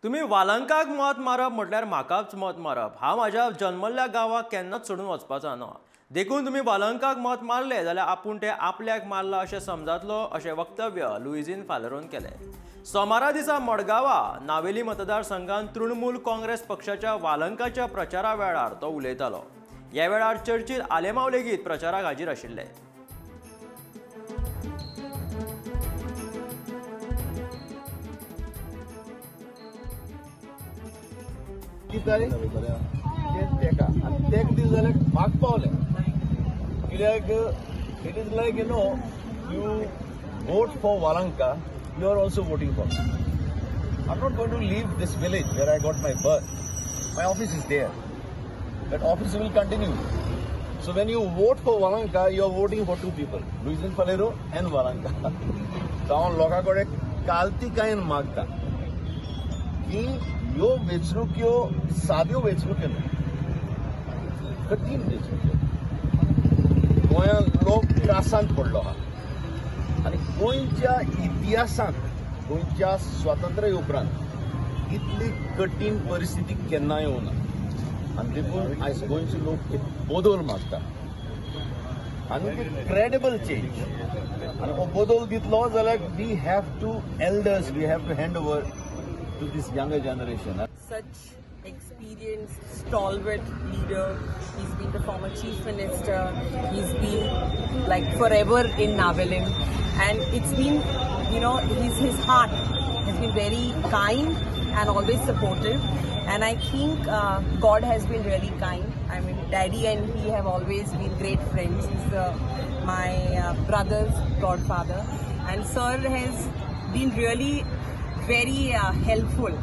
तुम्ही वालंकाक मत मारप म्हटल्यार म्हाकाच मत मारप. हांव म्हाज्या जन्मल्ल्या गांवाक केन्नाच सोडून वचपाचो ना, देखून तुम्ही वालंकाक मत मारले जाल्यार आपूण ते आपल्याक मारला अशें समजातलो, अशें वक्तव्य लुईझिन फालेरोन केलें. सोमारा दिसा मडगांवा नावेली मतदारसंघात तृणमूल काँग्रेस पक्षाच्या वालंकाच्या प्रचारा वेळार तो उलयतालो. ह्या वेळार चर्चील आलेमाव लेगीत प्रचाराक हाजीर आशिल्ले. तेका पावले कित्याक it is like you know you vote for Valanka, you are also voting for me. I am not going to leave this village where I got my birth. My office is there. That office will continue. So when you vote for Valanka, you are voting for two people, Luizinho Faleiro and Valanka. हांव लोकां कडेन कालतिकायेन मागता की ह्यो वेंचणुक्यो साद्यो वेंचणुक्यो न्हय, कठीण वेंचणुक्यो. गोंयांत लोक त्रासांत पडलो आहा आनी गोंयच्या इतिहासांत, गोंयच्या स्वातंत्र्य उपरांत इतली कठीण परिस्थिती केन्ना येवना. आनी देखून आयज गोंयचे लोक एक बदल मागता आनी एक क्रेडिबल चेंज. आनी हो बदल दितलो जाल्यार we have to elders, we have to hand over to this younger generation. Such experienced, stalwart leader. He's been the former chief minister. He's been like forever in Navelim, and it's been, you know, his heart has been very kind and always supportive. And I think God has been really kind. I mean, Daddy and he have always been great friends. He's my brother's godfather, and Sir has been really very helpful.